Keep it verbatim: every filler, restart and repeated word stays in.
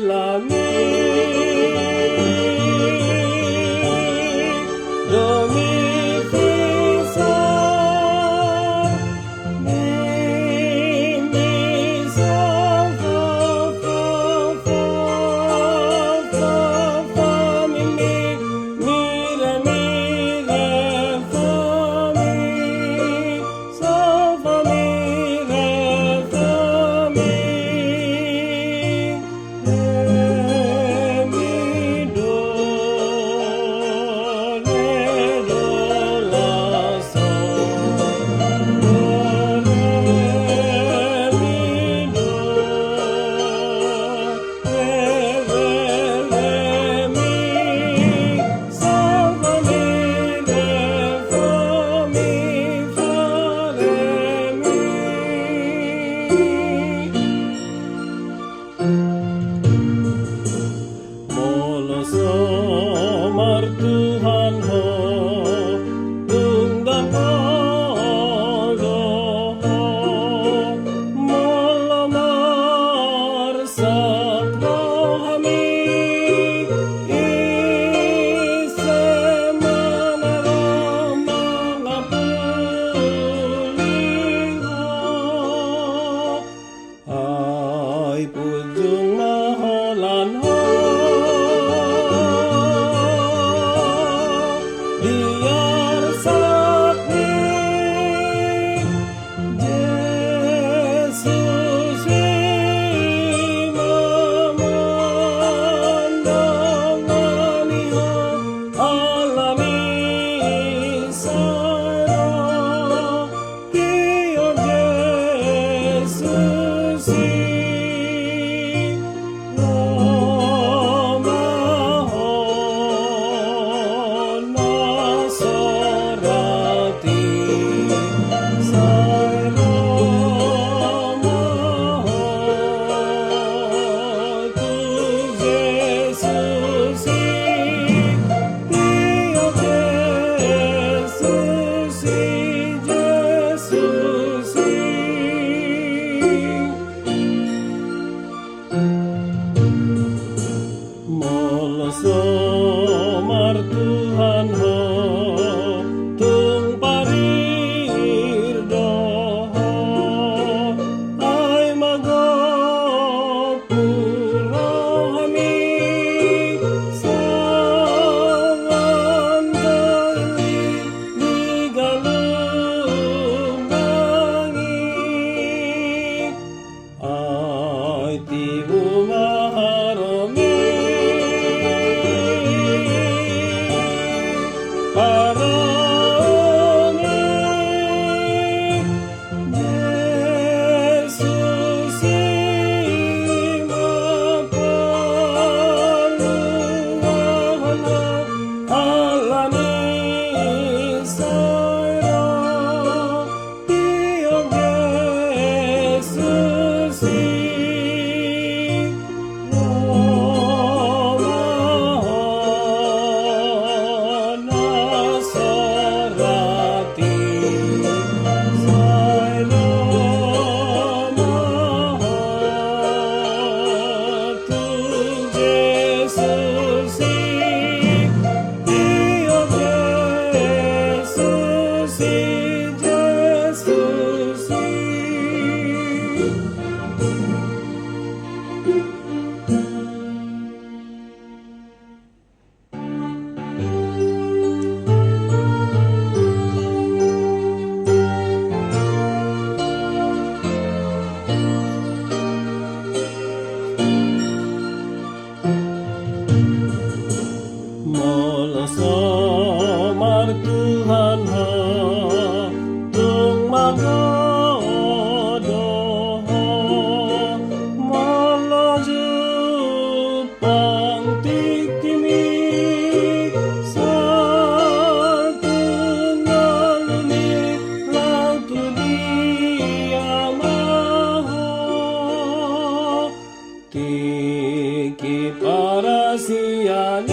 Lami, Domi Fisa, Mimi Salva, Fa, Fa, Fa, Fa, Mimi, Mira, Mira, Fa, Mi, Salva, Mira, Fa, Mi. Molo so martuhan ho, tung dangol do ho. Molo marsap rohami, ise ma na ro mangapuli ho. Ai punjung ma holan ho di arsak ni Jesus i ma mandongani ho ala ni sai ro. Ia Jesus i ro ma ho na sorati, sai ro ma ho tu Jesus i. Ia Jesus i, Jesus i. Molo so martuhan ho, tung parir do ho, ai ma gok tu rohami, songon tali di galunggong i. Ai tibu ma haromi, haromi. Jesus i ma paluahon ho ala ni sai ro. Ia Jesus i ro ma ho na sorati, sai ro ma ho tu Jesus i. Ia Jesus i, Jesus i. Molo so martuhan ho, tung mago do ho. Molo jumpang tingkimi, salpu ngolumi, laho tu dia ma ho. Tingki parasian i,